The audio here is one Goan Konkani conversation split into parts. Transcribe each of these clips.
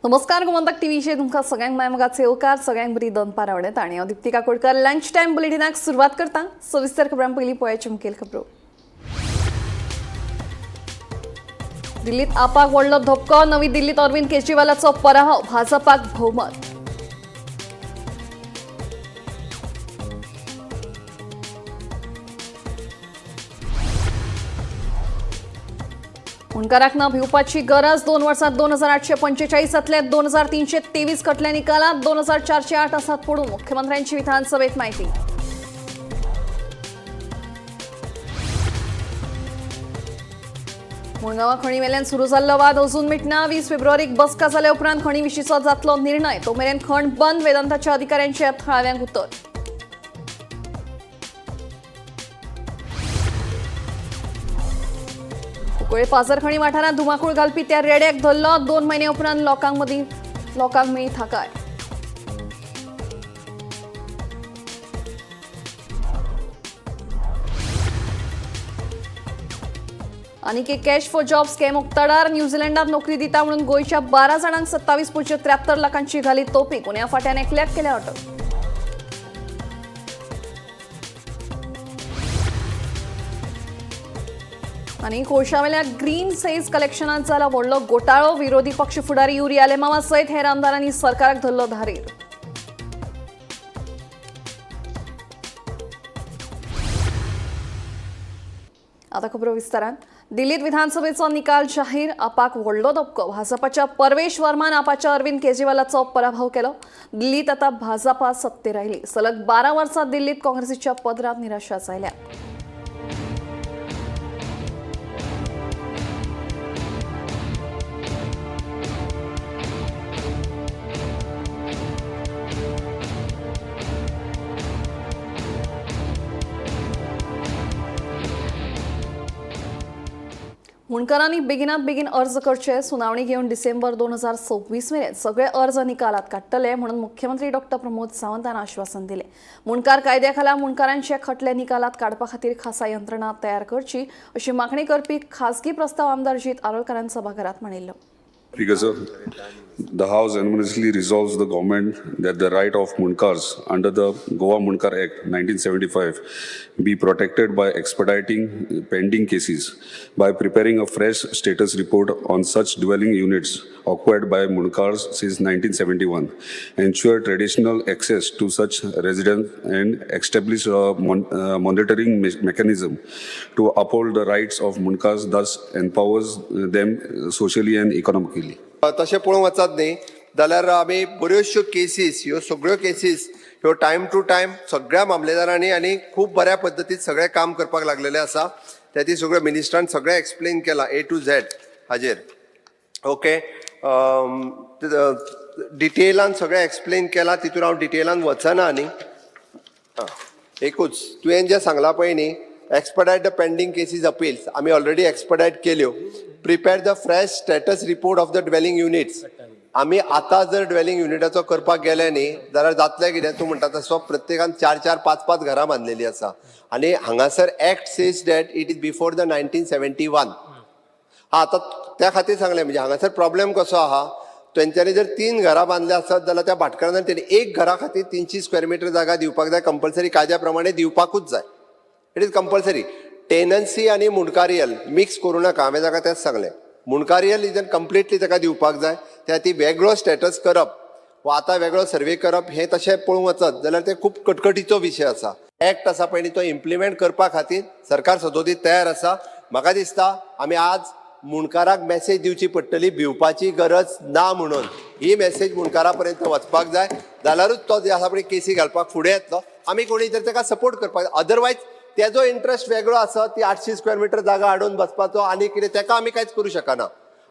नमस्कार, गोमंतक टीव्हीचेर तुमकां सगळ्यांक माय मोगाचो येवकार. सगळ्यांक बरी दनपार आवडत आनी हांव दीप्ती काकोडकर लंच टायम बुलेटिनाक सुरवात करता. सविस्तर खबरां. पयलीं पळोवया मुखेल खबरो. दिल्लीत आपाक व्हडलो धपको. नवी दिल्लीत अरविंद केजरीवालाचो पराभव. भाजपाक भोवमत. मुंडकाराक न भिवपाची गरज. 2 वर्सात 2845 जातले, 2323 खटले निकालात, 2408 आसात पडून. मुख्यमंत्र्यांची विधानसभेत माहिती. मुळगांवा खणीवेल्यान सुरू जाल्लो वाद अजून मिटना. 20 फेब्रुवारीक बसका जाल्या उपरांत खणी विशींचो जातलो निर्णय. तो मेरेन खण बंद. वेदांताच्या अधिकाऱ्यांचे थळाव्यांक उतर. कुंकळे पाजरखणी वाठारांत धुमाकूळ घालपी त्या रेड्याक धरलो. 2 म्हयने उपरांत लोकांक मदीं लोकांक मेळ्ळी थाकाय. आनीक एक कॅश फॉर जॉब स्कॅम उक्ताडार. न्यूझीलंडात नोकरी दिता म्हणून गोंयच्या 12 जाणांक 27.73 लाखांची घाली तोपी. गुन्यांव फांट्यान एकल्याक केल्या अटक. आनी कोळशावेल्या ग्रीन सेज कलेक्शनात जाला व्हडलो घोटाळो. विरोधी पक्ष फुडारी युरी आलेमावा सयत हेर आमदारांनी सरकाराक धरलो धारेर. आता खबरो विस्तारान. दिल्लीत विधानसभेचो निकाल जाहीर. आपाक व्हडलो धपको. भाजपाच्या परवेश वर्मान आपाच्या अरविंद केजरीवालाचो पराभव केलो. दिल्लीत आता भाजपा सत्तेर आयली. सलग 12 वर्सां दिल्लीत काँग्रेसीच्या पदरात निराशा जाल्या. मुंडकारांनी बेगिनात बेगीन अर्ज करचे. सुनावणी घेवन डिसेंबर 2026 मेरेन सगळे अर्ज निकालात काडटले म्हणून मुख्यमंत्री डॉक्टर प्रमोद सावंतान आश्वासन दिले. मुंडकार कायद्या खाला मुंडकारांचे खटले निकालात काडपा खातीर खासा यंत्रणा तयार करची अशी मागणी करपी खासगी प्रस्ताव आमदार जीत आरोलकारान सभाघरात मांडिल्लो. Speaker, sir, the House unanimously resolves the government that the right of Mundkars under the Goa Mundkar Act 1975 be protected by expediting pending cases, by preparing a fresh status report on such dwelling units acquired by Mundkars since 1971, ensure traditional access to such residents and establish a monitoring mechanism to uphold the rights of Mundkars, thus empowers them socially and economically. तशें पळोवंक वचत न्ही जाल्यार आमी बऱ्योचश्यो केसीस, ह्यो सगळ्यो केसीस ह्यो टायम टू टायम सगळ्या मामलेदारांनी आनी खूब बऱ्या पद्दतीन सगळें काम करपाक लागलेलें आसा. त्या ती सगळ्यो मिनिस्टरान सगळें एक्सप्लेन केलां ए टू झॅड हाजेर. ओके, डिटेलान सगळें एक्सप्लेन केलां, तितून हांव डिटेलान वचना. आनी एकूच तुवें जें सांगलां पळय न्ही, expedite the pending cases appeals, आमी ऑलरेडी एक्सपडायट केल्यो. Prepare the fresh status report of the dwelling units, आमी आतां जर ड्वेलिंग युनिटाचो करपाक गेले न्ही जाल्यार जातलें कितें? तूं म्हणटा तसो प्रत्येकान चार चार पांच पांच घरां बांदलेलीं आसा आनी हांगासर act says that it is before the 1971. हा, आतां त्या खातीर सांगलें. म्हणजे हांगासर प्रॉब्लेम कसो आहा, तेंच्यांनी जर तीन घरां बांदल्या आसत जाल्यार त्या भाटकारान तेणी एक घरा खातीर 300 स्क्वेअर मिटर जागा दिवपाक जाय. कंपल्सरी, कायद्या प्रमाणे दिवपाकूच जाय. It is compulsory. Tenancy आनी मुंडकारियल मिक्स करूं नाका, हांवें ताका तेंच सांगलें. मुंडकारियल is completely ताका दिवपाक जाय. त्या खातीर वेगळो स्टेटस करप वा आतां वेगळो सर्वे करप हें तशें पळोवंक वचत जाल्यार ते खूब कटकटीचो विशय आसा. एक्ट आसा पळय न्ही, तो इम्प्लिमेंट करपा खातीर सरकार सदोदीत तयार आसा. म्हाका दिसता आमी आज मुंडकाराक मेसेज दिवची पडटली, भिवपाची गरज ना म्हणून. ही मेसेज मुंडकारा पर्यंत वचपाक जाय, जाल्यारूच तो जे आसा पळय केसी घालपाक फुडें येतलो. आमी कोणी तर ताका सपोर्ट करपाक जाय. अदरवायज तेजो इंट्रस्ट वेगळो आसा, ती 800 स्क्वेअर मिटर जागा हाडून बसपाचो आनी कितें, ताका आमी कांयच करूं शकना.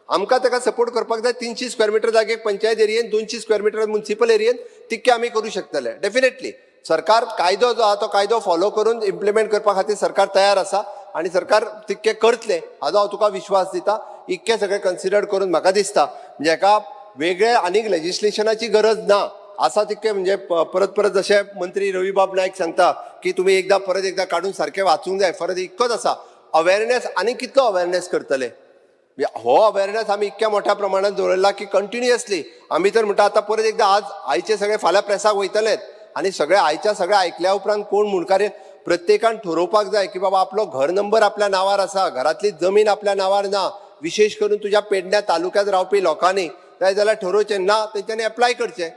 आमकां ताका सपोर्ट करपाक जाय. 300 स्क्वेअर मिटर जागेक पंचायत एरियेन, 200 स्क्वेअर मिटर मुन्सिपल एरियेन, तितके आमी करूं शकतले. डेफिनेटली सरकार कायदो जो आहा तो कायदो फॉलो करून इम्प्लिमेंट करपा खातीर सरकार तयार आसा आनी सरकार तितकें करतलें हाजो हांव तुका विश्वास दिता. इतकें सगळें कन्सिडर करून म्हाका दिसता म्हणजे हेका वेगळें आनीक लेजिस्लेशनाची गरज ना आसा तितकें. म्हणजे परत परत जशें मंत्री रवीबाब नायक सांगता की तुमी एकदां परत एकदां काडून सारकें वाचूंक जाय. फरक इतकोच आसा, अवेरनेस आनी कितलो अवेरनेस करतले? हो अवेरनेस आमी इतक्या मोठ्या प्रमाणात दवरला की कंटिन्युअसली आमी तर म्हणटा आतां परत एकदां आज आयचे सगळे फाल्यां प्रेसाक वयतलेच आनी सगळे आयच्या सगळे आयकल्या उपरांत कोण मुंडकार प्रत्येकान ठरोवपाक जाय की बाबा आपलो घर नंबर आपल्या नांवार आसा, घरातली जमीन आपल्या नांवार ना, विशेष करून तुज्या पेडण्या तालुक्यात रावपी लोकांनी जाय जाल्यार ठरोवचें ना तेंच्यांनी एप्लाय करचें.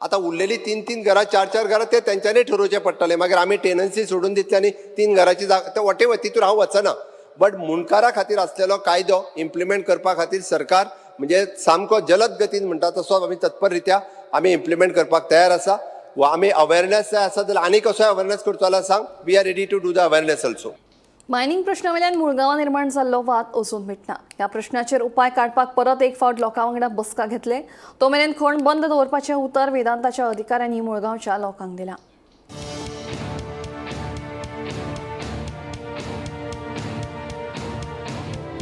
आतां उरलेली 3-3 घरां 4-4 घरां ते तेंच्यांनी ठरोवचें पडटलें. मागीर आमी टेनन्सी सोडून दितले आनी 3 घराची जागा ते वटेवर तितून हांव वचना. बट मुंडकारा खातीर आसलेलो कायदो इम्प्लिमेंट करपा खातीर सरकार म्हणजे सामको जलद गतीन म्हणटा तसो आमी तत्पर रित्या आमी इम्प्लिमेंट करपाक तयार आसा. वा आमी अवेरनेस जाय आसा जाल्यार आनी कसोय अवेरनेस करचो जाल्यार सांग, we are ready to do the awareness also. Mining प्रश्नावेल्यान मुळगांवां निर्माण जाल्लो वाद अजून मिटना. ह्या प्रश्नाचेर उपाय काडपाक परत एक फावट लोकां वांगडा बसका घेतले. तो मेरेन खण बंद दवरपाचें उतर वेदांताच्या अधिकाऱ्यांनी मुळगांवच्या लोकांक दिलां.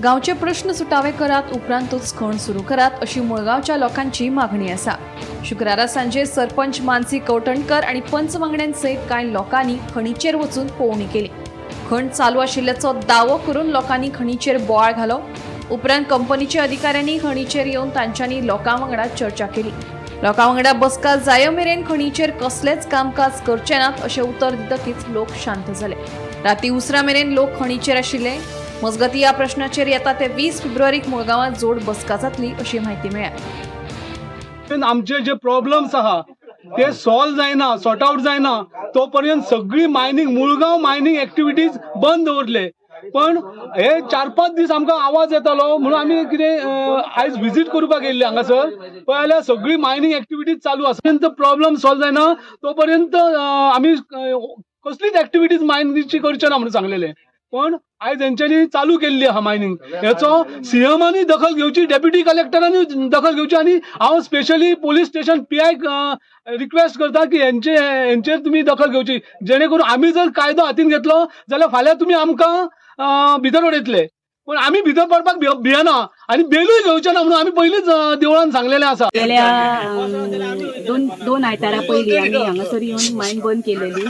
गांवचे प्रश्न सुटावे करात, उपरांतूच खण सुरू करात अशी मुळगांवच्या लोकांची मागणी आसा. शुक्रारा सांजे सरपंच मानसी कवठणकर आनी पंच वांगड्यांसयत कांय लोकांनी खणीचेर वचून पळोवणी केली. खण चालू आशिल्ल्याचो दावो करून लोकांनी खणीचेर बोवाळ घालो. उपरांत कंपनीच्या अधिकाऱ्यांनी खणीचेर येवन तांच्यांनी लोकां वांगडा चर्चा केली. लोकां वांगडा बसका जाय मेरेन खणीचेर कसलेच कामकाज करचे नात अशें उतर दितकीच लोक शांत जाले. राती उसरा मेरेन लोक खणीचेर आशिल्ले. मजगती ह्या प्रश्नाचेर येता ते 20 फेब्रुवारीक मुळगांवांत जोड बसका जातली अशी म्हायती मेळ्ळ्या. आमचे जे प्रॉब्लम्स आहा ते सॉल्व जायना, सॉर्ट आउट जायना तो पर्यंत सगळी मायनिंग मुळगांव मायनिंग एक्टिविटीज बंद दवरले. पण हे 4-5 दीस आमकां आवाज येतालो म्हणून आमी कितें आयज विजीट करपाक येयल्ले हांगासर. पळय जाल्यार सगळी मायनिंग एक्टिविटीज चालू आसा. पर्यंत प्रॉब्लम सॉल्व जायना तो पर्यंत आमी कसलीच एक्टिविटीज मायनिंगची करचे ना म्हणून सांगलेले. पण आयज हेंच्यांनी चालू केल्ली आहा मायनिंग. हेचो सीएमानी दखल घेवची, डेप्युटी कलेक्टरांनी दखल घेवची आनी हांव स्पेशली पोलीस स्टेशन पीआयक रिक्वेस्ट करता की हेंचेर तुमी दखल घेवची, जेणे करून आमी जर कायदो हातीन घेतलो जाल्यार फाल्यां तुमी आमकां भितर उडयतले. पण आमी भितर पडपाक भियना आनी बेलूय घेवचे ना म्हणून आमी पयलींच देवळान सांगलेलें आसा. गेल्या दोन आयतारा पयलीं आमी हांगासर येवन मायन बंद केलेली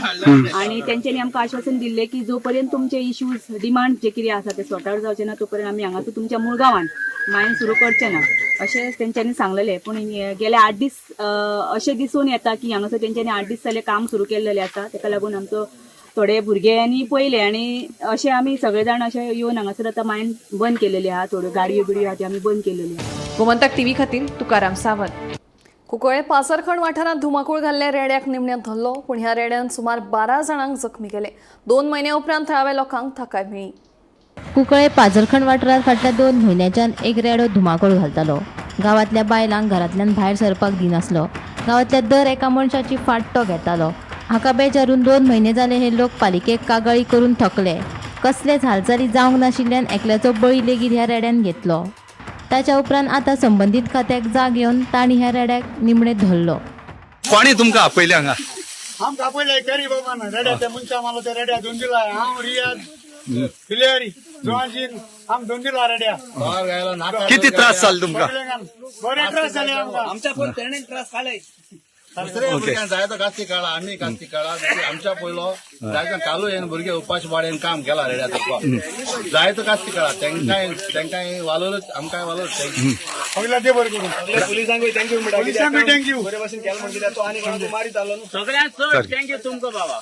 आनी तेंच्यांनी आमकां आश्वासन दिल्लें की जो पर्यंत तुमचे इश्यूज डिमांड जे कितें आसा ते सॉर्ट आवट जावचे ना तो पर्यंत आमी हांगासर तुमच्या मुळगांवान मायन सुरू करचे ना अशें तेंच्यांनी सांगलेलें. पूण गेले 8 दीस अशें दिसून येता की हांगासर तेंच्यांनी 8 दीस जाले काम सुरू केल्लेलें आसा. तेका लागून आमचो थोडे भुरग्यांनी पयले आनी अशें आमी सगळे जाण अशें येवन हांगासर आतां मायन बंद केलेली आहा. थोड्यो गाडयो बिडयो आहा त्यो आमी बंद केलेली आहा. गोमंतक टीव्ही खातीर तुकाराम सावंत. कुंकळे पासरखण वाठारांत धुमाकूळ घाल्ल्या रेड्याक निमण्यात धरलो, पूण ह्या रेड्यान सुमार 12 जाणांक जखमी केले. 2 म्हयन्या उपरांत थळाव्या लोकांक थाकाय मेळ्ळी. कुंकळे पाजरखण वाठारांत फाटल्या 2 म्हयन्याच्यान एक रेडो धुमाकूळ घालतालो. गांवांतल्या बायलांक घरांतल्यान भायर सरपाक दिनासलो. गांवांतल्या दर एका मनशाची फाट तो घेतालो. हाका बेजारून 2 म्हयने जाले हे लोक पालिकेक कागाळी करून थकले. कसलेच हालचाली जावंक नाशिल्ल्यान एकल्याचो बळी लेगीत ह्या रेड्यान घेतलो. ताच्या उपरांत आतां संबंदीत खात्याक जाग येवन तांणी ह्या रेड्याक निमणे धरलो. कोणी तुमकां आपयले हांगा? आमकां आपयले केरी बाबा ना रेड्या त्या मनशा मारलो त्या रेड्या दोन दिला. हांव रियाज फिलेरी जोवानशीन आम दोन दिला रेड्या. किती त्रास जालो तुमकां? बरे त्रास जाले आमकां. दुसरे भुरग्यांक जाय तो कास्ती काळा, आमी कास्ती काळा. आमच्या पयलो जायतो कालू येन भुरगे उपाशी वाडेन काम केला रेड्या करपाक. जाय तो कास्ती काळा तेंकांय तेंकांय वालोरच आमकांय वालोर. सगळ्या ते बरें करून पोलिसांकूय thank you thank you. सगळ्यांत चड thank you तुमकां बाबा.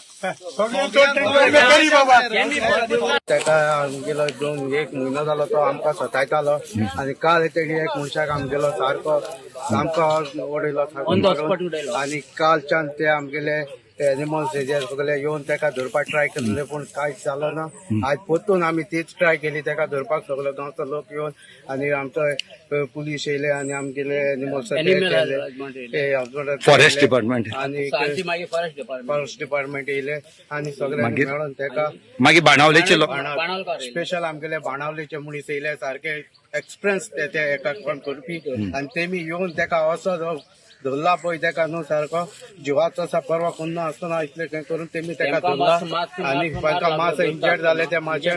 सगळ्यांत चड thank you केरी बाबा. ताका आमगेलो 1 म्हयनो जालो तो आमकां सतायतालो आनी काल तेणी एक मनशाक आमगेलो सारको सामको उडयलो सारको. आनी कालच्यान ते आमगेले एनिमल्स हेजे सगळे येवन ताका धरपाक ट्राय केल्ले पूण कांयच जालो ना. आज परतून आमी तीच ट्राय केली ताका धरपाक. सगलो गांवचो लोक येवन आनी आमचो पुलीस येयले आनी आमगेले एनिमल्स फॉरेस्ट डिपार्टमेंट आनी फॉरेस्ट डिपार्टमेंट येयले आनी सगळे मेळोन ताका मागीर बाणावलेचे लोक स्पेशल आमगेले बाणावलेचे मनीस येयले सारके एक्सपिरियन्स ते एका काम करपी आनी तेमी येवन ताका असो धरला पळय ताका न्हू सारको जिवाचो असो पर्वा कोन्ना आसतना इतले हें करून तेमी ताका धरला आनी तांकां मातसो इंजर्ड जाले ते मातशे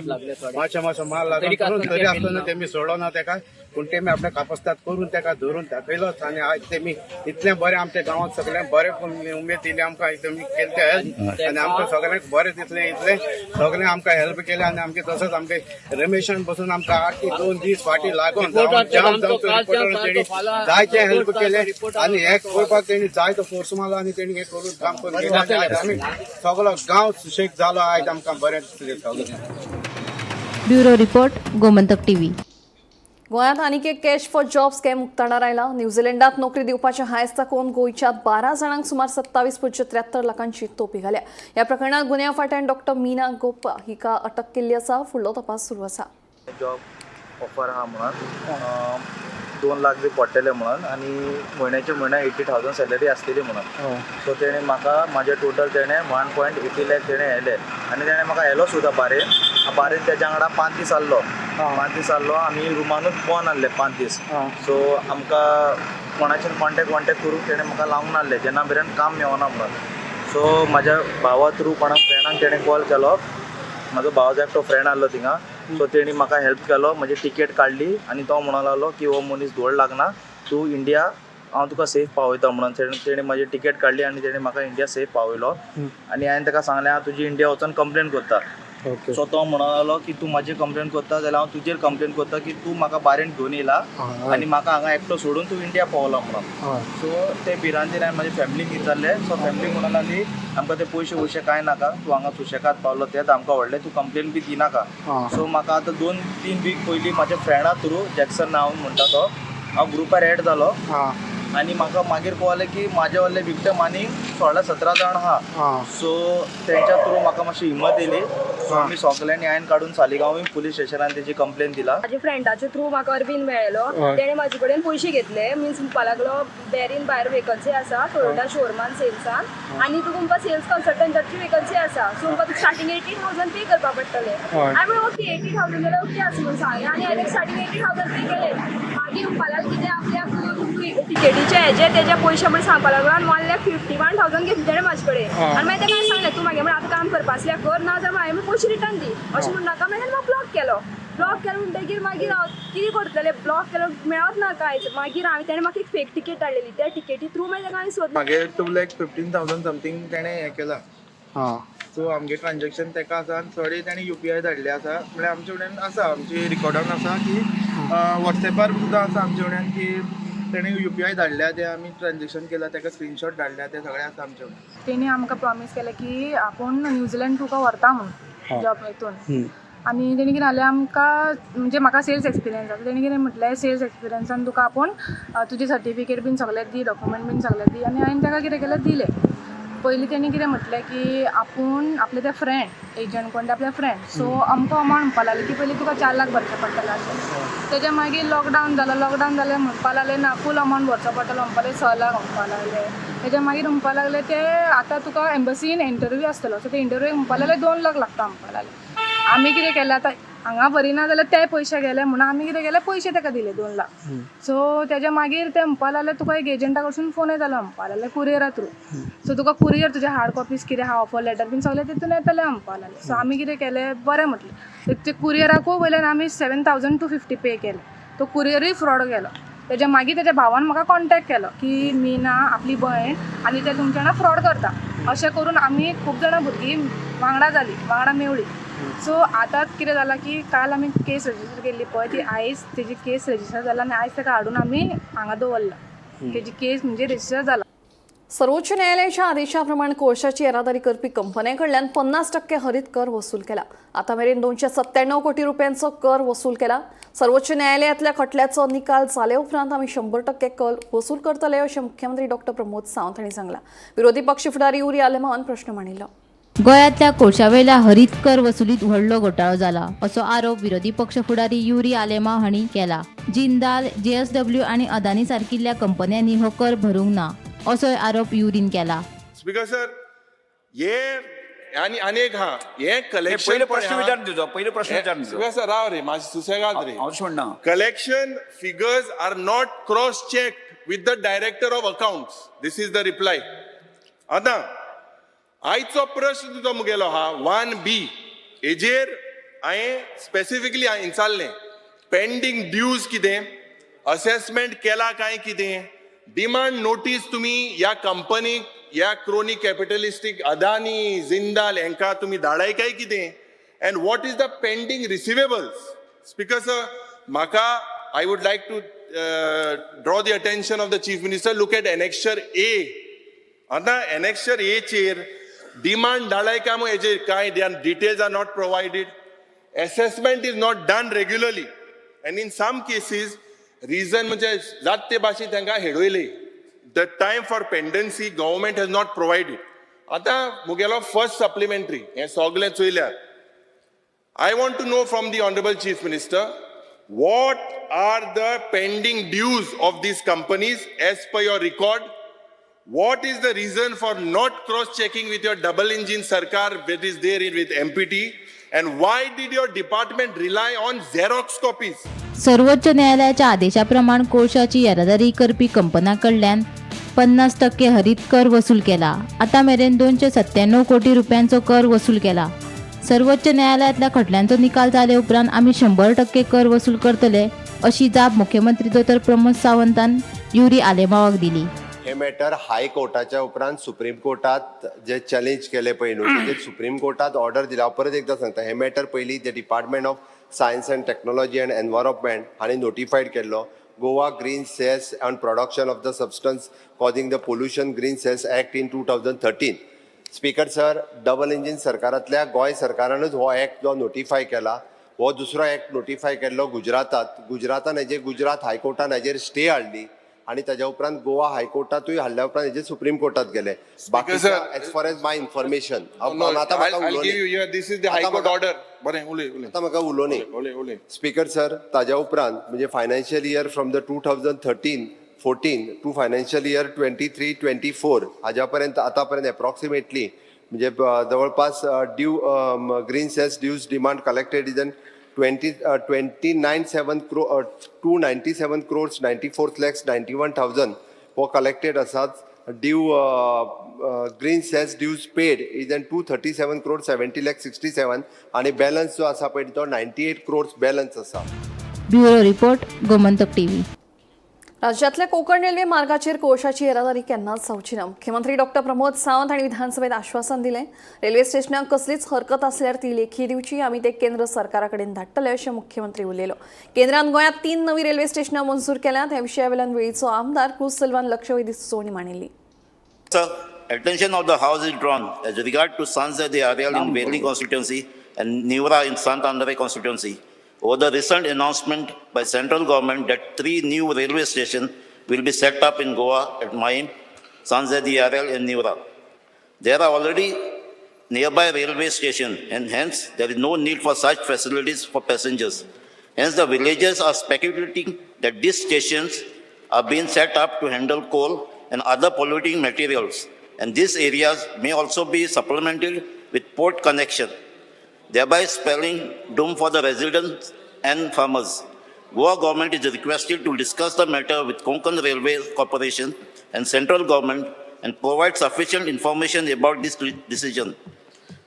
मातशे मातशे मार लागून करून तरी आसतना तेमी सोडना ताका. पूण तेमी आपल्या कापस्ताद करून ताका धरून दाखयलोच आनी आयज तेमी इतलें बरें आमच्या गांवांत सगळ्यांक बरें उमेद दिली आमकां. तेमी केलें ते हेल्प आनी आमकां सगळ्यांक बरें दिसलें, इतलें सगळें आमकां हेल्प केलें. आनी आमगे तसोच आमगे रमेशान बसून आमकां आठ 2 दीस फाटीं लागून जाम जावचो रिपोर्टर तेणी जायते हेल्प केले आनी हें करपाक तेणी जायतो फोर्स मारलो आनी तेणी हें करून काम करून गेलें. आनी आयज आमी सगळो गांव सुशेग जालो, आयज आमकां बरें दिसलें सगळें. Bureau report, Gomantak TV. गोंयांत आनीक एक कॅश फॉर जॉब स्कॅम उक्ताडार आयला. न्यूझीलंडात नोकरी दिवपाचें हांयस दाखोवन गोंयच्या 12 जाणांक सुमार 27.73 लाखांची तोपी घाल्या. ह्या प्रकरणात गुन्यांव फांट्यान डॉक्टर मीना गोपा हिका अटक केल्ली आसा. फुडलो तपास सुरू आसा. जॉब ऑफर आहा म्हणून 2 लाख बी पडटले म्हणून आनी म्हयन्याचे म्हयन्या 80,000 सॅलरी आसतली म्हणून. सो तेणें म्हाका म्हाजे टोटल तेणें 1.80 लाख तेणें येले आनी तेणें म्हाका येलो सुद्दां बारेन. बारेन तेज्या वांगडा 5 दीस आहलो, 5 दीस आहलो, आमी रुमानूच बंद आहले 5 दीस. सो आमकां कोणाचेर कॉन्टेक्ट वॉन्टेक्ट करूंक तेणें म्हाका लावंक नासलें जेन्ना मेरेन काम मेवना म्हणून. सो म्हाज्या भावा थ्रू कोणा फ्रेंडाक तेणें कॉल केलो. म्हाजो भाव एकटो फ्रेंड आहलो थिंगा, सो तेणी म्हाका हेल्प केलो, म्हजी टिकेट काडली आनी तो म्हणूंक लागलो की हो मनीस धोड लागना, तूं इंडिया हांव तुका सेफ पावयता म्हणून. तेणी म्हाजी टिकेट काडली आनी तेणी म्हाका इंडिया सेफ पावयलो. आनी हांवें ताका सांगलें हांव तुजी इंडिया वचोन कंप्लेन करता. सो तो म्हणूंक लागलो की तूं म्हाजेर कंप्लेन करता जाल्यार हांव तुजेर कंप्लेन करता की तूं म्हाका बारेन घेवन येयला आनी म्हाका हांगा एकटो सोडून तूं इंडिया पावला म्हणून. सो ते भिरांतेन हांवें म्हाज्या फॅमिलीक विचारलें. सो फॅमिली म्हणूंक लागली आमकां ते पयशे वयशे कांय नाका, तूं हांगा सुशेगाद पावलो तेंच आमकां व्हडलें, तूं कंप्लेन बी दिनाका. सो म्हाका आतां 2-3 वीक पयलीं म्हाज्या फ्रेंडा थ्रू जॅक्सन नांव म्हणटा तो हांव ग्रुपार एड जालो आनी म्हाका मागीर कळ्ळें की म्हाजे व्हडले विक्टम आनी 16-17 जाण आहा. सो तेंच्या थ्रू म्हाका मातशी हिम्मत येयली. सो आमी सगल्यांनी हांवें काडून सालिगांव पुलीस स्टेशनान तेजी कंप्लेन दिला. म्हाज्या फ्रेंडाच्या थ्रू म्हाका अरविंद मेळ्ळो. तेणें म्हाजे कडेन पयशे घेतले, मिन्स म्हणपा लागलो बॅरीन भायर वेकन्सी आसा टोयोटा शोरुमान सेल्सान आनी तुका म्हणपा सेल्स कन्सल्टंटाची वेकन्सी आसा, सो म्हणपा तुका स्टार्टींग 80,000 पे करपा पडटले. हांवें म्हणलें ओके 80,000 जाल्यार ओके आसा म्हणून सांगलें आनी हांवें स्टार्टींग 80,000 पे केले. मागीर म्हणपा लागलो कितें आपल्याक टिकेटीचे हेजे तेजे पयशे म्हण सांगपा लागलो आनी 1,51,000 घेतले तेणें म्हाजे कडेन. आनी मागीर तेका हांवें सांगलें तूं मागीर म्हळ्यार आतां काम करपा आसल्यार कर, ना जाल्यार हांवें पयशे रिटर्न दी, अशें म्हणून नाका. मागीर म्हाका ब्लॉक केलो. ब्लॉक केलो म्हणटगीर मागीर हांव कितें करतलें, ब्लॉक केलो मेळत ना कांयच. मागीर हांवें तेणें म्हाका एक फेक टिकेट धाडलेली, त्या टिकेटी थ्रू मागीर तेका हांवें सोदलें. मागीर 2,15,000 समथींग तेणें हें केलां. सो आमगे ट्रान्जेक्शन तेका आसा आनी थोडे तेणें UPI धाडले आसा, म्हळ्यार आमचे कडेन आसा, आमची रिकॉर्डान आसा की वॉट्सॅपार सुद्दां आसा आमचे कडेन की तेणें UPI धाडल्या, ते आमी ट्रान्जेक्शन केलां, तेका स्क्रिनशॉट धाडल्या, ते सगळें आसा आमचे कडेन. तेणी आमकां प्रॉमीस केलें की आपूण न्यूझिलंड तुका व्हरता म्हणून जॉब हितून. आनी तेणी कितें जालें आमकां, म्हणजे म्हाका सेल्स एक्सपिरियन्स आसा, तेणी कितें म्हटलें सेल्स एक्सपिरियन्सान तुका आपूण तुजी सर्टिफिकेट बीन सगळें दी, डॉक्युमेंट बीन सगळें दी. आनी हांवें ताका कितें केलें दिलें. पयलीं तेणी कितें म्हटलें की आपूण आपले ते फ्रेंड एजंट कोण ते आपले फ्रेंड, सो अमको अमावंट म्हणपा लागले की पयलीं तुका 4 लाख भरचे पडटले अशें. तेज्या मागीर लॉकडावन जालो, लॉकडावन जालें म्हणपा लागले ना फूल अमावंट भरचो पडटलो म्हणपा लागले, 6 लाख म्हणपा लागले. तेज्या मागीर म्हणपा लागले ते आतां तुका एम्बसीन इंटरव्यू आसतलो, सो ते इंटरव्यूक म्हणपा लागले 2 लाख लागता म्हणपा लागले. आमी कितें केलें आतां हांगा भरिना जाल्यार ते पयशे गेले म्हणून आमी कितें केलें पयशे ताका दिले 2 लाख. सो तेज्या मागीर ते म्हणपा लागले तुका एक एजंटा कडसून फोन येतलो म्हणपा लागले कुरियरा थ्रू, सो तुका कुरियर तुजे हार्ड कॉपीज कितें आहा ऑफर लेटर बीन सगळें तितून येतलें म्हणपा लागले. सो आमी कितें केलें बरें म्हटलें, ते कुरियराकूय वयल्यान आमी 7,250 पे केले, तो कुरियरूय फ्रॉड गेलो. तेज्या मागीर तेज्या भावान म्हाका कॉन्टेक्ट केलो की मीना आपली भयण आनी ते तुमच्या वांगडा फ्रॉड करता, अशें करून आमी खूब जाणां भुरगीं वांगडा जालीं, वांगडा मेवळी. सो आतां कितें जालां की काल आमी केस रजिस्टर केल्ली पळय ती आयज तेजी केस रजिस्टर जाला आनी आयज ताका हाडून आमी हांगा दवरला, तेजी केस म्हणजे रजिस्टर जाला. सर्वोच्च न्यायालयाच्या आदेशाप्रमाणे कोळशाची येरादारी करपी कंपन्यांकडल्यान 50% हरित कर वसूल केला. आता मेरेन 297 कोटी रुपयांचो कर वसूल केला. सर्वोच्च न्यायालयातल्या खटल्याचो निकाल जाले उपरांत आमी 100% कर वसूल करतले अशें मुख्यमंत्री डॉक्टर प्रमोद सावंत हांणी सांगला. विरोधी पक्ष फुडारी युरी आलेमांवान प्रश्न मांडिल्लो. गोंयांतल्या कोळशावेल्या हरीत कर वसुलीत व्हडलो घोटाळो जाला असो आरोप विरोधी पक्ष फुडारी युरी आलेमांव हांणी केला. जिंदाल, JSW आनी अदानी सारकिल्ल्या कंपन्यांनी हो कर भरूंक ना असोय आरोप युरीन केला. स्पीकर सर, हे आनी अनेक हा हे कलेक्शन पयले प्रश्न विचार तुजो, पयले प्रश्न विचार तुजो. स्पीकर सर, राव रे मातशें सुसेगाद रे. हांव म्हणना, collection figures are not cross check with the director of accounts, this is the reply. आतां आयचो प्रश्न तुजो मुगेलो हा 1B हेजेर हांवें स्पेसिफिकली विचारलें पेंडींग ड्यूज कितें, असेसमेंट केला काय कितें? डिमांड नोटीस तुमी ह्या कंपनीक, ह्या क्रोनी कॅपिटलिस्टीक अदानी, जिंदाल हांकां तुमी धाडाय काय कितें? And what is the pending receivables? Speaker sir, म्हाका I would like to draw the attention of the Chief Minister. Look at Annexure A. आतां एनेक्शर एचेर डिमांड धाडाय काय मग हेजेर कांय details are not provided, assessment is not done regularly, and in some cases reason म्हणजे जात ते भाशेन तांकां हेडवयले. The time for pendency government has not provided. आतां मुगेलो फर्स्ट सप्लिमेंटरी, हें सगलें चोयल्यार, I want to know from the Honorable Chief Minister what are the pending dues of these companies as per your record? What is the reason for not cross checking with your double engine sarkar that is there with MPT? And why did your department rely on Xerox copies? सर्वोच्च न्यायालयाच्या आदेशाप्रमाण कोळशाची येरादारी करपी कंपन्यां कडल्यान 50% हरीत कर वसूल केला. आतां मेरेन 297 कोटी रुपयांचो कर वसूल केला. सर्वोच्च न्यायालयातल्या खटल्यांचो निकाल जाले उपरांत आमी 100% कर वसूल करतले, अशी जाप मुख्यमंत्री दोतोर प्रमोद सावंतान युरी आलेमावाक दिली. हे मॅटर हायकोर्टाच्या उपरांत सुप्रीम कोर्टात जे चॅलेंज केले पळय न्हू, तेजेर सुप्रीम कोर्टात ऑर्डर दिला. हांव परत एकदां सांगता, हे मॅटर पयलीं the Department of Science and Technology and Environment हांणी नोटिफायड केल्लो, Goa Green Cess on Production of the Substance Causing the Pollution Green Cess Act in 2013. Speaker sir, double engine सरकारांतल्या Goa सरकारानूच हो एक्ट जो नोटिफाय केला. हो दुसरो एक्ट नोटिफाय केल्लो गुजरातात. गुजरातान हेजेर, गुजरात हायकोर्टान हेजेर स्टे हाडली आनी ताज्या उपरांत गोवा हायकोर्टातूय हाडल्या उपरांत हेजेर सुप्रीम कोर्टात गेले. बाकी sir, as far as my information, No, आतां म्हाका I'll give you, yeah, this is the High Court order. बरें, उलय उलय. आतां म्हाका उलोवनी. उलय उलय. स्पीकर सर, ताज्या उपरांत म्हणजे financial year from the 2013-14 to financial year 23-24 हाज्या पर्यंत, आतां पर्यंत एप्रॉक्सिमेटली म्हणजे जवळपास due green cess dues demand collected is an twenty twenty nine seven 297 crores 94 lakhs 91 thousand हो कलेक्टेड आसात. Due green cess dues paid is an 237 crore 70 lakh 67 आणि बॅलन्स जो आसा पळय तो 98 क्रोर्स बॅलन्स आसा. Bureau report, Gomantak TV. राज्यातल्या कोकण रेल्वे मार्गाचेर कोळशाची येरादारी केन्नाच जावची ना. मुख्यमंत्री डॉक्टर प्रमोद सावंत हांणी विधानसभेत आश्वासन दिलें. रेल्वे स्टेशनाक कसलीच हरकत आसल्यार ती लेखी दिवची, आमी ते केंद्र सरकारा कडेन धाडटले, अशें मुख्यमंत्री उलयलो. केंद्रान गोंयांत तीन नवी रेल्वे स्टेशनां मंजूर केल्यात. ह्या विशया वयल्यान वेळीचो आमदार क्रुज सिल्वान लक्षवेधी सुचोवणी मांडिल्ली. Sir, attention of the House is drawn as regard to Sanze de Areal in Veli constituency and Nivra in Sant Andre constituency over the recent announcement by central government that three new railway stations will be set up in Goa at Mahim, Sanze de Areal and Nivra. There are already nearby railway station and hence there is no need for such facilities for passengers. Hence, the villagers are speculating that these stations are being set up to handle coal and other polluting materials, and these areas may also be supplemented with port connection, thereby spelling doom for the residents and farmers. Goa government is requested to discuss the matter with Konkan Railway Corporation and central government and provide sufficient information about this decision.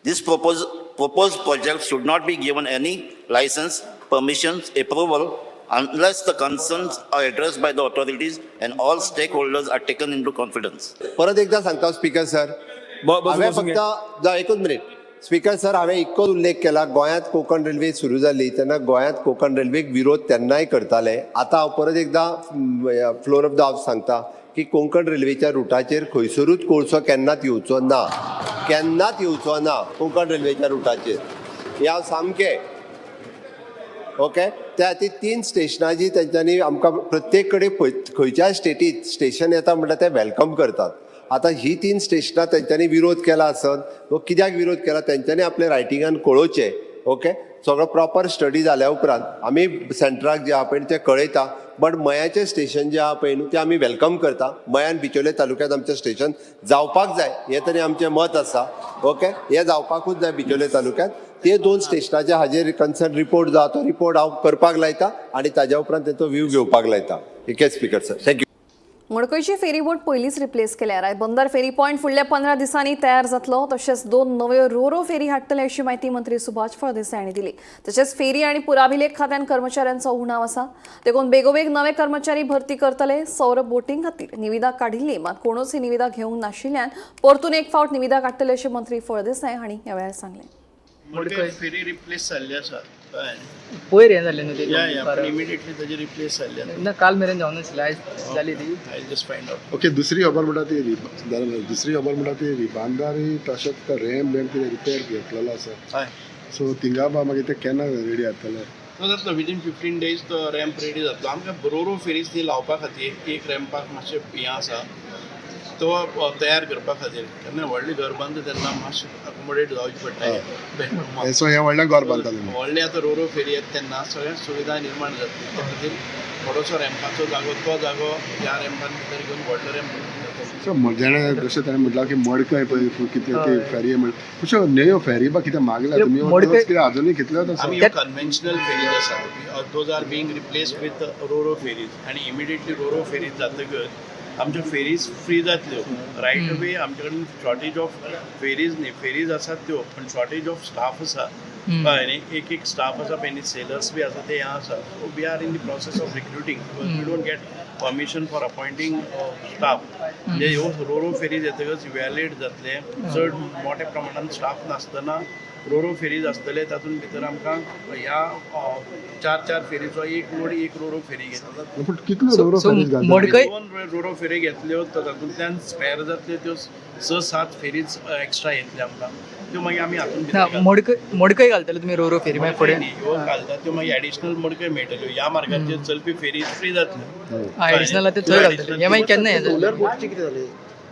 This proposed project should not be given any license, permissions, approval unless the concerns are addressed by the authorities and all stakeholders are taken into confidence. परत एकदा सांगता स्पीकर सर, हांवें फक्त एकूच मिनिट स्पीकर सर, हांवें इतकोच उल्लेख केला, गोंयांत कोंकण रेल्वे सुरू जाली तेन्ना गोंयांत कोंकण रेल्वेक विरोध तेन्नाय करताले. आतां हांव परत एकदां फ्लोर ऑफ the house सांगता की कोंकण रेल्वेच्या रुटाचेर खंयसरूच कोळसो केन्नाच येवचो ना, केन्नाच येवचो ना कोंकण रेल्वेच्या रुटाचेर. हें हांव सामकें ओके. त्या खातीर तीन स्टेशनां जी तेंच्यांनी आमकां प्रत्येक कडेन खंयच्याय स्टेटीत स्टेशन येता म्हणल्यार ते welcome करतात. आतां ही तीन स्टेशनां तेंच्यांनी विरोध केला आसत, वो कित्याक विरोध केला तेंच्यांनी आपल्या रायटिंगान कळोवचें. ओके, सगळो प्रॉपर स्टडी जाल्या उपरांत आमी सेंट्राक जे आहा पळय ते कळयता. बट मयाचें स्टेशन जें आहा पळय न्हू, तें आमी welcome करता. मयान बिचोले तालुक्यांत आमचें स्टेशन जावपाक जाय, हें तरी आमचें मत आसा. ओके, हें जावपाकूच जाय बिचोले तालुक्यांत. ते दोन स्टेशनाच्या हाजेर कन्सर्न रिपोर्ट जो आहा तो रिपोर्ट हांव करपाक लायता आनी ताज्या उपरांत तेचो व्यू घेवपाक लायता. ठीक आहे स्पीकर सर, thank you. मडकयची फेरीबोट पयलींच रिप्लेस केल्या. रायबंदर फेरी पॉयंट फुडल्या 15 दिसांनी तयार जातलो. तशेंच 2 नव्यो रोरो फेरी हाडटले अशी म्हायती मंत्री सुभाष फळदेसाय हांणी दिली. तशेंच फेरी आनी पुराभिलेख खात्यान कर्मचाऱ्यांचो उणाव आसा, देखून बेगोबेग नवे कर्मचारी भरती करतले. सौर बोटींग खातीर निविदा काडिल्ली, मात कोणूच ही निविदा घेवंक नाशिल्ल्यान परतून एक फावट निविदा काडटले अशें मंत्री फळदेसाय हांणी ह्या वेळार सांगलें. मडकय फेरी रिप्लेस जाल्ली आसा. पयर हें जालें न्हू ते. या या पण इमिडिएटली ताजी रिप्लेस जाल्ली आसा. ना, काल मेरेन जावन नाशिल्लें, आयज जाली ती. I just find out. Okay, दुसरी खबर म्हणटा ती दुसरी खबर म्हणटा ती रिबांदारी तशेंच रॅम बॅम कितें रिपेर घेतलेलो आसा. हय. सो थिंगा बा मागीर ते केन्ना रेडी जातले? तो जातलो विदीन 15 डेज तो रॅम्प रेडी जातलो. आमकां रोरो फेरीज ती लावपा खातीर एक रॅम्पाक मातशें हें आसा, तो तयार करपा खातीर केन्ना व्हडलें घर बांदता तेन्ना मातशें अकोमोडेट जावचें पडटा. सो हें व्हडलें घर बांदताले. व्हडलें आतां रोरो फेरी येता तेन्ना सगळ्यांक सुविधा निर्माण जातली. त्या खातीर थोडोसो रॅम्पाचो जागो तो जागो ह्या रॅम्पान भितर घेवन व्हडलो रॅम्प. सो जेणें जशें ताणें म्हटलां की मडकय पळय कितें ती फेरी म्हण अश्यो न्हंयो फेरी बा कितें मागल्या तुमी कितें आजुनूय कितल्योच आसा. आमी कन्वेन्शनल फेरीज आसा, those are being replaced with roro ferries आनी इमिडिएटली रोरो फेरीज जातकच आमच्यो फेरीज फ्री जातल्यो रायट अवे. आमचे कडेन शॉर्टेज ऑफ फेरीज न्ही, फेरीज आसात त्यो, पण शॉर्टेज ऑफ स्टाफ आसा. कळ्ळें न्ही? एक एक स्टाफ आसा पळय न्ही, सेलर्स बी आसा ते हें आसा. So we are in the process of recruiting because we don't get permission for appointing staff. म्हणजे ह्यो रोरो फेरीज येतकच इव्हॅल्युएट जातले, चड मोठ्या प्रमाणान स्टाफ नासतना रोरो फेरीज आसतले. तातूंत भितर आमकां ह्या 4-4 फेरीचो एक लोड एक रोरो फेरी घेतलो. पूण कितल्यो रोरो फेरीज घालता? 2 रोरो फेरी घेतल्यो तर तातूंतल्यान स्पेर जातल्यो त्यो 6-7 फेरीज एक्स्ट्रा येतल्यो आमकां, त्यो मागीर आमी हातूंत भितर. मडकय मडकय घालतले तुमी रोरो फेरी मागीर फुडें? ह्यो घालता त्यो मागीर एडिशनल मडकय मेळटल्यो. ह्या मार्गाचेर चलपी फेरी फ्री जातल्यो. एडिशनल आतां थंय घालतले. हें मागीर केन्ना हें जातलें?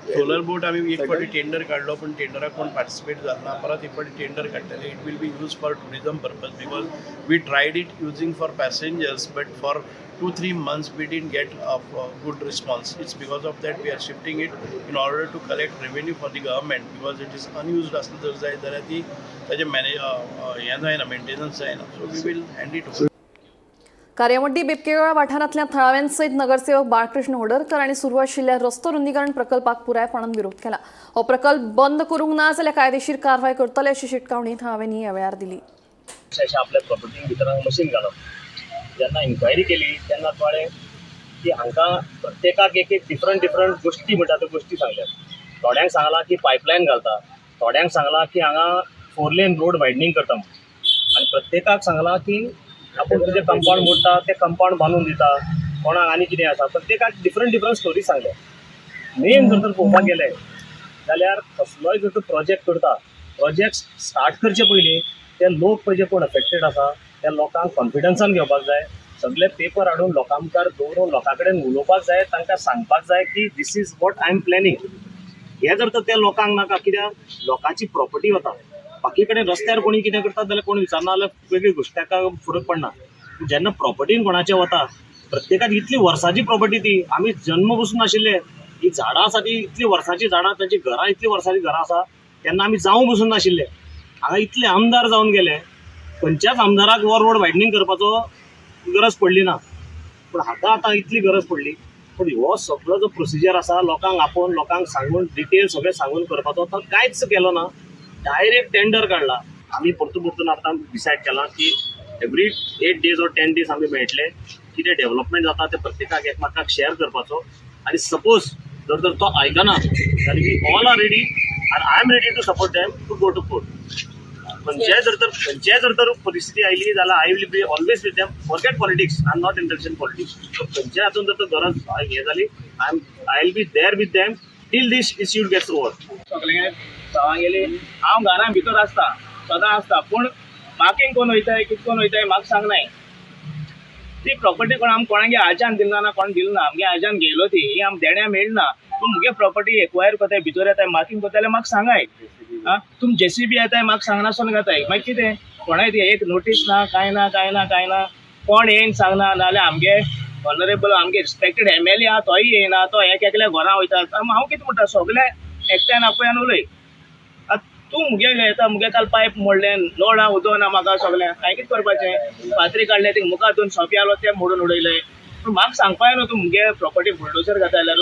सोलर बोट आमी एक फावटी टेंडर काडलो, पण टेंडराक कोण पार्टिसिपेट जालो ना. परत एक फावटी टेंडर काडटले. It will be use for tourism purpose because we tried it using for passengers but for 2-3 months we didn't get a good response. It's because of that we are shifting it in order to collect revenue for the government because it is unused आसलें जर जायत जाल्यार ती ताजें मॅनेज हें जायना, मेंटेनन्स जायना. So we will hand it over. Kariamaddi Bibkewala वाठारांतल्या थळाव्यांसयत नगरसेवक बाळकृष्ण होडरकर हांणी सुरू आशिल्ल्या रस्तो रुंदीकरण प्रकल्पाक पुरायपणान विरोध केला. हो प्रकल्प बंद करूंक ना जाल्यार कायदेशीर कारवाय करतले अशी शिटकावणी थळाव्यांनी ह्या वेळार दिली. अशें आपल्या प्रॉपर्टीन भितर मशीन घालप. जेन्ना इन्क्वायरी केली तेन्ना कळ्ळें की हांकां प्रत्येकाक एक एक डिफरंट डिफरंट गोश्टी म्हणटा त्यो गोश्टी सांगल्यात. थोड्यांक सांगलां की पायपलायन घालता, थोड्यांक सांगलां की हांगा 4 लेन रोड वायडनींग करता म्हणून, आनी प्रत्येकाक सांगलां की आपूण तुजें कंपावंड मोडटा तें कंपावंड बांदून दिता, कोणाक आनी कितें आसा. प्रत्येकाक डिफरंट डिफरंट स्टोरी सांगल्या. मेन जर तर पळोवपाक गेलें जाल्यार कसलोय जर तर प्रोजेक्ट करता, प्रोजेक्ट स्टार्ट करचे पयलीं ते लोक पळय जे कोण अफेक्टेड आसा त्या लोकांक कॉन्फिडन्सान घेवपाक जाय. सगळे पेपर हाडून लोकां मुखार दवरून लोकां कडेन उलोवपाक जाय, तांकां सांगपाक जाय की this is what I am planning. हें जर तर त्या लोकांक नाका, कित्याक लोकांची प्रॉपर्टी वता. बाकी कडेन रस्त्यार कोणी कितें करता जाल्यार कोण विचारना जाल्यार वेगळी गोश्ट, ताका फरक पडना. जेन्ना प्रॉपर्टीन कोणाचे वता, प्रत्येकाक इतली वर्साची प्रॉपर्टी ती, आमी जन्म पसून नाशिल्ले ही झाडां आसा ती इतली वर्सांची झाडां, तांची घरां इतली वर्सांची घरां आसा, तेन्ना आमी जावं पसून नाशिल्ले. हांगा इतले आमदार जावन गेले, खंयच्याच आमदाराक हो रोड वायडनींग करपाचो गरज पडली ना, पूण हाका आतां इतली गरज पडली. पूण हो सगळो जो प्रोसिजर आसा लोकांक आपोवन लोकांक सांगून डिटेल सगळें सांगून करपाचो, तो कांयच केलो ना. डायरेक्ट टेंडर काडला. आमी परतून परतून आतां डिसायड केलां की एवरी 8 days or 10 days आमी मेळटले, कितें डेव्हलपमेंट जाता तें प्रत्येकाक एकमेकाक शेअर करपाचो. आनी सपोज जर तर तो आयकना जाल्यार we all are ready आनी I am ready to support them to go to court. खंयच्याय जर तर परिस्थिती आयली जाल्यार I will be always with them. Forget politics, I am not interested in politics. खंयच्याय हातून जर तर गरज हें जाली, I will be there with them till this issue gets over. सगळ्यांक गांवांगेली हांव घरा भितर आसता, सदां आसता, पूण मार्कींग कोण वयताय कितें कोण वयताय म्हाका सांगनाय. ती प्रॉपर्टी कोण आम कोणागे आज्यान दिलना ना कोण दिलना, आमगे आज्यान घेयलो ती ही आम देण्या मेळना. तूं मुगे प्रॉपर्टी एक्वायर करताय, भितर येताय, मार्कींग करताय जाल्यार म्हाका सांगाय. आं, तुम जेसीबी येताय म्हाका सांगनासतना घेताय, मागीर कितें कोणाय ती एक नोटीस ना, कांय ना, कांय ना, कांय ना, कोण येयन सांगना. नाजाल्यार आमगे ऑनरेबल आमगे रिस्पेक्टेड एमएलए आहा तोय येयना, तो एक एकल्या घरा वयता. हांव कितें म्हणटा, सगळे एकट्यान आपयान उलय. तूं मुगे येता, मुगे काल पायप मोडलें, नळ उदक ना म्हाका, सगळें हांवें कितें करपाचें? फातरी काडले, ती मुखार दोन सोंपे आलो ते मोडून उडयले. पूण म्हाका सांगपा न्हू तूं मुगे प्रॉपर्टी बुलडोजर घाता जाल्यार.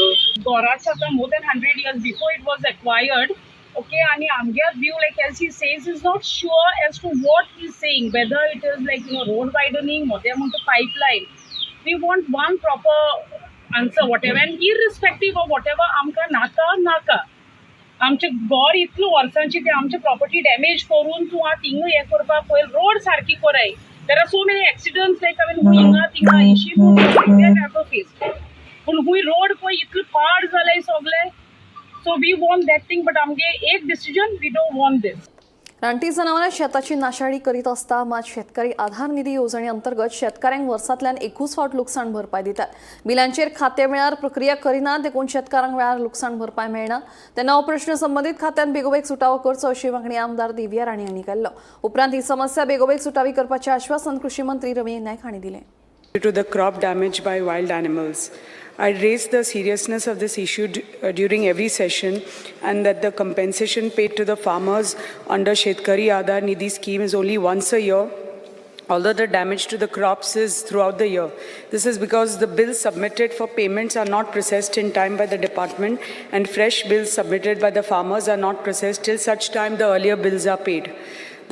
घराच आतां more than 100 years before it was acquired, okay? आणि आमगे view, like as he says, is not sure as to what he saying, whether it is like road widening or ते म्हणटा pipeline. We want one proper answer, whatever, and irrespective of whatever. आमकां नाका नाका आमचे घर इतलो वर्सांची ते आमचे प्रॉपर्टी डॅमेज करून तूं आतां थिंगा हें करपाक पळय. रोड सारकी कराय. There are so many accidents, like, I mean, हिंगा थिंगा इशी फेस, पूण खूंय रोड पळय इतलो पाड जालाय सगळे. So we want that thing, but आमगे एक decision, we don't want this. रानटी जनावरां शेताची नाशाडी करीत आसता, मात शेतकरी आधार निधी येवजणे अंतर्गत शेतकऱ्यांक वर्सांतल्यान एकूच फावट लुकसाण भरपाय दितात. बिलांचेर खाते वेळार प्रक्रिया करिना, देखून शेतकारांक वेळार लुकसाण भरपाय मेळना. तेन्ना हो प्रश्न संबंदीत खात्यान बेगोबेग सुटावो करचो, अशी मागणी आमदार दिव्या राणे हांणी केल्लो. उपरांत ही समस्या बेगोबेग सुटावी करपाचें आश्वासन कृषी मंत्री रवी नायक हांणी दिलें. To the crop damage by wild animals. I raised the seriousness of this issue during every session and that the compensation paid to the farmers under Shetkari Aadhar Nidhi scheme is only once a year, although the damage to the crops is throughout the year. This is because the bills submitted for payments are not processed in time by the department and fresh bills submitted by the farmers are not processed till such time the earlier bills are paid.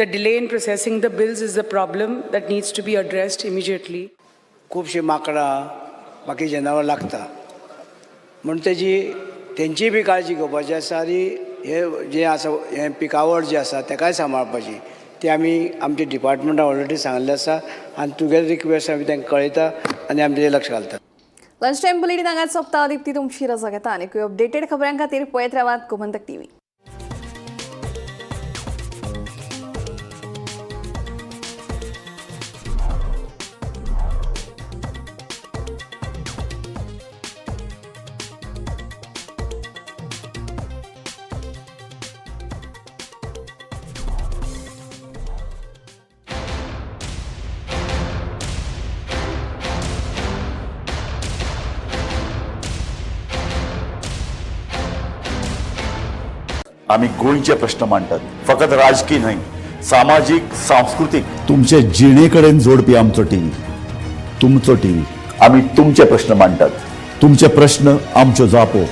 The delay in processing the bills is a problem that needs to be addressed immediately. खुबशीं माकडां, बाकी जनावरां लागता म्हूण तेजी तेंची बी काळजी घेवपाची आसा आनी हे जें आसा हें पिकावळ जी आसा तेकाय सांबाळपाची. ती आमी आमच्या डिपार्टमेंटान ऑलरेडी सांगल्लें आसा आनी तुगेले रिक्वेस्ट आमी तांकां कळयता आनी आमी तेजेर लक्ष घालता. लंच टायम बुलेटीन हांगाच सोंपता. दीप्ती तुमची रजा घेता. आनी अपडेटेड खबरां खातीर पळयत रावात गोमंतक टीव्ही. आमी गोंयचे प्रश्न मांडटात, फकत राजकी न्हय, सामाजीक, सांस्कृतीक, तुमचे जिणे कडेन जोडपी आमचो टीव्ही, तुमचो टीव्ही. आमी तुमचे प्रश्न मांडटात, तुमचे प्रश्न आमच्यो जापो.